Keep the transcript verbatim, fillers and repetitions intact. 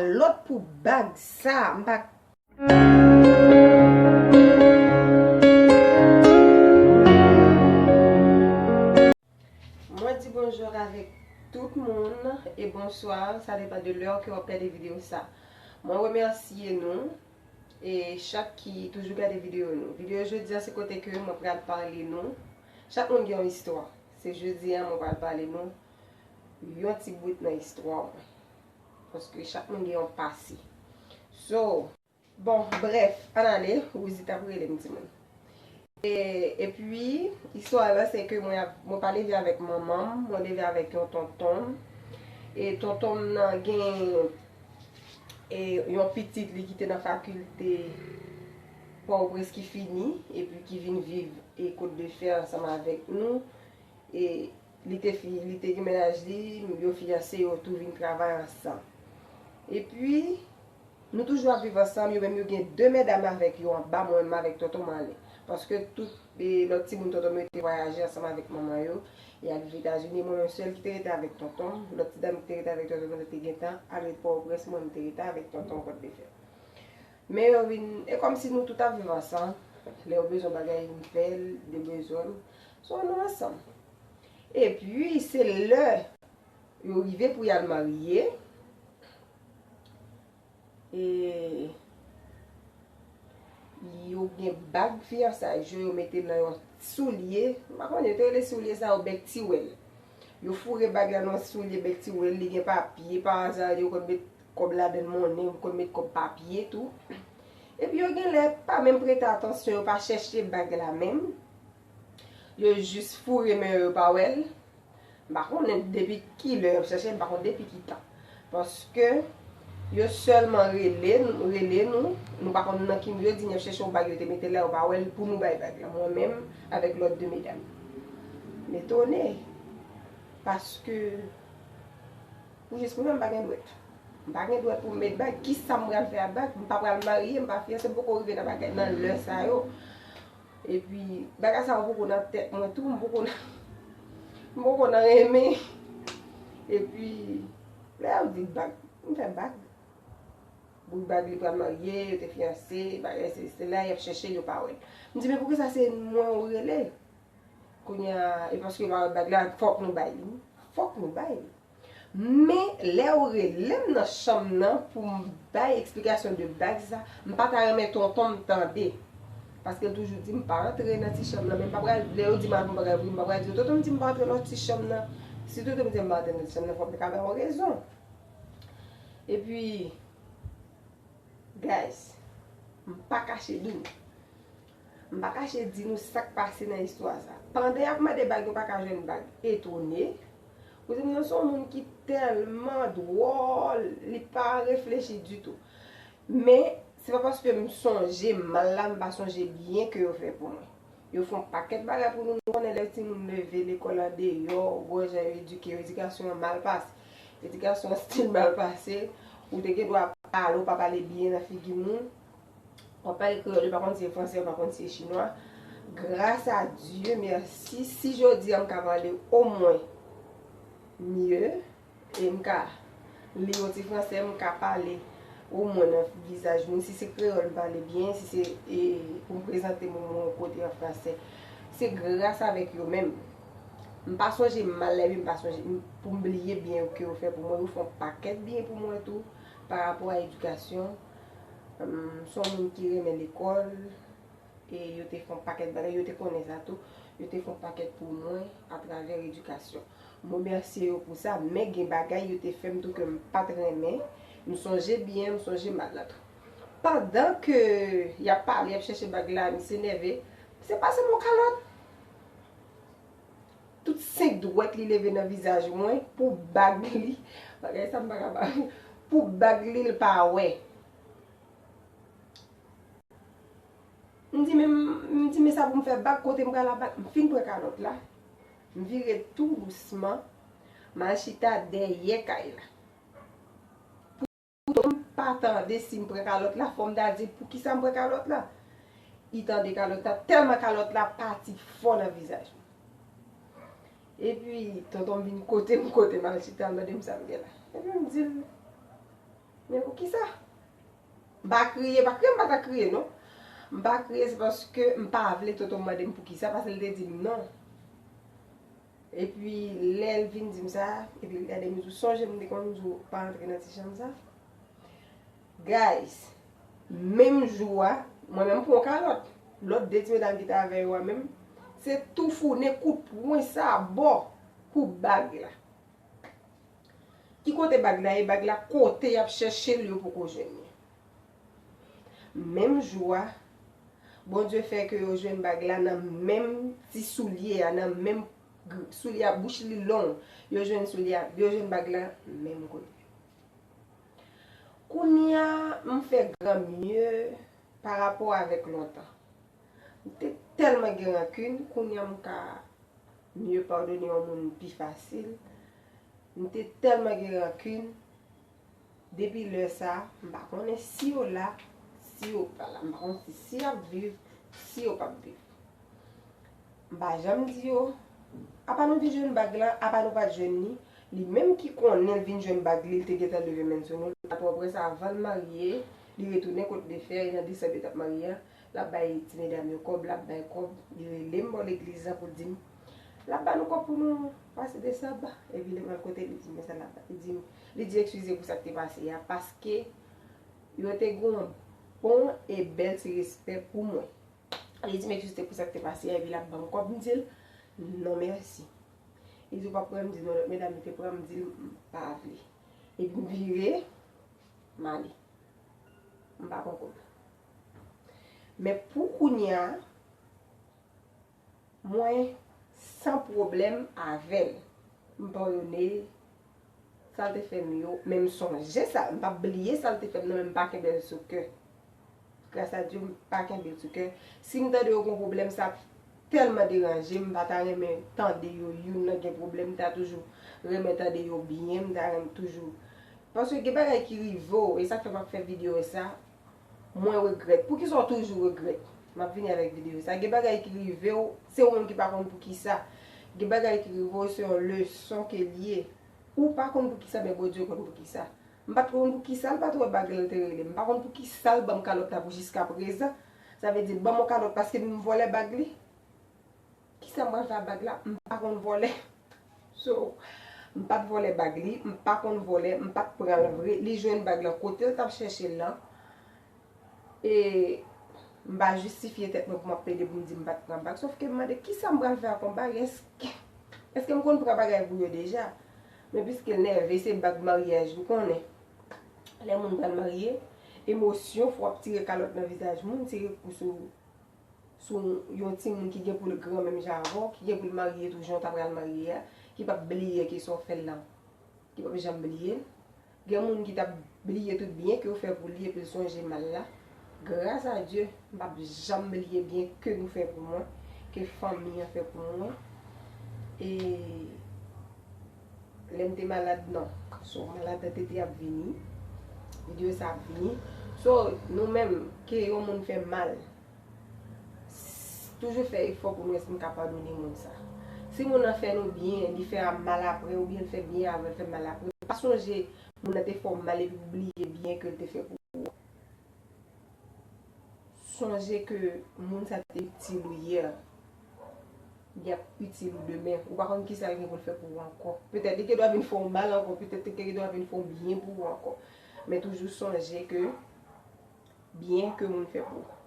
kalòt pou bag sa. M pa Mwen di bonjou avèk tout moun e bonswa, sa depann de lè ke w ap gade videyo sa. Mwen remèsye nou e chak ki toujou gade videyo nou. Videyo jodi a se kote ke mwen pral pale nou. Chak moun gen yon istwa. Se jodi a mwen pral pale nou yon ti bout nan istwa mwen. Paske chak moun gen yon pase. So, bon, brèf, ann ale, Wouzi t ap rele m timoun. E, epi, istwa la se ke mwen, ap- mwen pa leve avèk manman m, mwen leve avèk yon tonton m. E tonton m nan gen e, yon pitit li ki te nan fakilte Pòtoprens ki fini, epi ki vin viv e Côte de Fer ansanm avèk nou. E li te fi, li te gen mennaj li, yo fiyanse, yo tou vin travay ansanm. Epi, nou toujou ap viv ansanm, yo menm yo gen de medam avèk yo anba, mwen menm avèk tonton m anlè. Paske tout e, lòt timoun tonton m yo te vwayaje ansanm avèk manman yo, y al viv Etazini, mwen menm sèl ki te rete avèk tonton m, lòt ti dam ki te rete avèk tonton m yo te gentan al ret Pòtoprens, mwen m te rete avèk tonton m Kòt de Fè. Men yo vin, e kòmsi nou tout ap viv ansanm. Lè yo bezwen bagay, m fè l, de bezwen m. So, nou ansanm. Epi, se lè yo rive pou y al marye, e, yo gen bag fiyansaj yo, yo mete nan yon soulye. M pa konnen, yo te rele soulye sa yo bèk tiwèl. Yo foure bag la nan yon soulye bèk tiwèl, li gen papye, pa aza, yo konn met kòb ladann, monnen, yo konn met kòb papye tou. Epi yo genlè pa menm prete atansyon, yo pa chèche bag la menm. Yo jis foure men yo, yo pa wè l. M pa konnen depi ki lè y ap chèche, m pa konn depi ki tan. Paske yo sèlman rele, rele nou, nou pa konn nan ki, yo di n y ap chèche yon bag, yo te mete la, yo pa wè l pou nou bay bag la. Mwen menm, avèk lòt de medam. M etone. Paske Pou jis mwen menm, m pa gen dwèt. M pa gen dwèt pou m met bag. Kisa m pral fè ak bag? M pa pral marye, m pa fiyanse, m poko rive nan bagay, nan lè sa yo. Epi, bagay sa yo poko nan tèt mwen tou, m poko nan, m poko nan renmen. Epi, lè yo di bag, m fè bag. Bout bag li pral marye, yo te fiyanse, bagay se, se la y ap chèche, yo pa wè l. M di, men poukisa se mwen ou rele? Kounye a, e paske yo pa wè bag la, fòk nou bay li. Fòk nou bay li. Men, lè yo rele m nan chanm nan pou m bay eksplikasyon de bag sa, m pa ta renmen tonton m tande. Paske l toujou di m pa antre nan ti chanm nan, men m pa pral, lè yo di m al pou bagay pou m pa pral di yo, tonton m di m pa antre nan ti chanm nan. Si tonton m di m pa antre nan ti chanm nan, fòk m ta ka bay yon rezon. Epi, Guys, m pa kache di nou. M pa kache di nou sa k pase nan istwa sa. Pandan y ap mande bag, yo pa ka jwenn bag. Etone. Ou di m nan se yon moun ki tèlman dwòl, li pa reflechi ditou. Men, se pa paske m sonje mal la, m pa sonje byen ke yo fè pou mwen. Yo fè yon pakèt bagay pou nou. Nou konnen lè timoun leve lekòl andeyò, ou wè jan yo edike yo, edikasyon an mal pase. Edikasyon an still mal pase. Ou te gen dwa pale, ou pa pale byen nan figi moun. W ap pale kreyòl, yo pa konn si se fransè, yo pa konn si se chinwa. Gras a Dye, mèsi. Si jodi a m ka pale omwen mye, e m ka li yon ti fransè, m ka pale omwen nan vizaj moun. Si se kreyòl m pale byen, si se, e, pou m prezante m yon kote an fransè, se gras avèk yo menm. M pa sonje mal la, epi m pa sonje m- pou m bliye byen ke yo fè pou mwen. Yo fè yon pakèt byen pou mwen tou, pa rapò a edikasyon. M se yon moun ki renmen lekòl, e yo te fè yon pakèt bagay, yo te konnen sa tou. Yo te fè yon pakèt pou mwen atravè edikasyon. M remèsye yo pou sa, men gen bagay yo te fè m tou ke m pa t renmen. M sonje byen, m sonje mal la tou. Pandan ke y ap pale, y ap chèche bag la, misye nève. Se pa sèlman kalòt. Tout senk dwèt li leve nan vizaj mwen pou bag li. Bagay sa m pa kapab. Pou bag li, l pa wè. M di, men, m di, men sa pou m fè bag, kote m pral ak bag? M fin pran kalòt la. M vire tou dousman. M al chita dèyè kay la. Pou m pa tande si m pran kalòt la, fò m ta di poukisa m pran kalòt la. Li tande kalòt la, tèlman kalòt la pati fò nan vizaj mwen. Epi, tonton m vin kote m, kote m al chita, l mande m sa m gen la. Epi m di l, Men poukisa? M pa kriye, pa kriye, m pa ta kriye, non. M pa kriye, se paske m pa vle Toto mande m poukisa, paske l te di m non. Epi, lè l vin di m sa, epi l gade m, li di w sonje m te konn di w pa antre nan ti chanm sa. Guys, menm jou a, mwen menm pran yon kalòt. Lòt de ti medam ki te avè yo a menm, se toufounen kout pwen sa bò pou bag la. Ki kote bag la ye? Bag la kote y ap chèche l, yo poko jwenn li. Menm jou a, Bondye fè ke yo jwenn bag la nan menm ti soulye a, nan menm gr- soulye a, bouch li long. Yo jwenn soulye a, yo jwenn bag la menm kote. Kounye a, m fè gran mye pa rapò avèk lontan. M te tèlman gen rankin, kounye a m ka mye padone yon moun pi fasil. M te tèlman gen rankin, depi lè sa, m pa konnen si yo la, si yo pa la. M pa konn si, si y ap viv, si yo p ap viv. M pa janm di yo, apa nou vin jwenn bag lan, apa nou pa t jwenn li. Li menm ki konnen l vin jwenn bag li, l te gentan leve men l sou nou. L pa twò prese, avan l marye, li retounen kot de fè, e nan desanm yo t ap marye a. L ap bay ti medam yo kòb, l ap bay kòb. Li rele m bò legliz la pou l di m, l ap ba nou kòb pou nou pase desanm. Epi lè m al kote li, li di m, men sa l ap ba. Li di m, li di eskize pou sa k te pase a, paske yo te gen yon bon e bèl ti respè pou mwen. Li di m eskize pou sa k te pase a, epi l ap ban m kòb. M di l, non, mèsi. Li di, ou p ap pran? M di, non, lòt medam yo te pran. M di l, m pa vle. Epi m vire, m ale. M pa pran kòb. Men pou kounye a, mwen san pwoblèm avè l. M padone sa l te fè m yo, men m sonje sa, m p ap bliye sa l te fè m nan, men m pa kenbe l sou kè. Gras a Dye, m pa kenbe l sou kè. Si m tande yo gen pwoblèm, sa ap tèlman deranje m, m pa ta renmen tande yo, youn nan gen pwoblèm, m ta toujou renmen tande yo byen, m ta renmen toujou. Paske gen bagay ki rive w, e sa k fè m ap fè videyo sa, mwen regrèt. Poukisa w toujou regrèt? M ap vini avèk videyo sa. Gen bagay ki rive w, se ou menm ki pa konn poukisa. Gen bagay ki rive w, se yon leson ke l ye. Ou pa konn poukisa, men Bondye konn poukisa. M pa t konn poukisa l pa t wè bag la, l te rele m. M pa konn poukisa l ban m kalòt la pou jiskaprezan. Sa vle di, l ban m yon kalòt paske m vòlè bag li. Kisa m pral fè ak bag la? M pa konn vòlè. So, m pa t vòlè bag li, m pa konn vòlè, m pa t pran l vre. Li jwenn bag la kote l t ap chèche l lan. E m pa jistifye tèt mwen pou m ap plede pou m di m pa t pran bag. Sòf ke m mande, kisa m pral fè ak yon bag? Èske, èske m konn pran bagay pou yo deja? Men piske l nève, se bag maryaj, ou konnen. Lè moun pral marye, emosyon, fò w ap tire kalòt nan vizaj moun, tire kou sou, sou yon timoun ki gen pou l gran menm jan avè w, ki gen pou l marye tou jan w ta pral marye a, ki p ap bliye ke sa w fè l lan, ki p ap janm bliye l. Gen moun ki t ap bliye tout byen ke w fè pou li epi l sonje mal la. Gras a Dye, m p ap janm bliye byen ke nou fè pou mwen, ke fanmi an fè pou mwen. E lè m te malad, non. So, malad nan tete ap vini. Videyo sa ap vini. So, nou menm, ke yon moun fè mal, toujou fè efò pou nou wè si n ka padone moun sa. Si moun nan fè nou byen, li fè mal apre, oubyen l fè byen avan, l fè mal apre, pa sonje moun nan te fè w mal epi w bliye byen ke l te fè pou ou. Sonje ke moun sa te itil ou yè, li ap itil ou demen. Ou pa konn kisa l gen pou l fè pou ou ankò. Petèt li gen dwa vin fè w mal ankò, petèt li gen dwa vin fè w byen pou ou ankò. Men toujou sonje ke byen ke moun fè pou ou.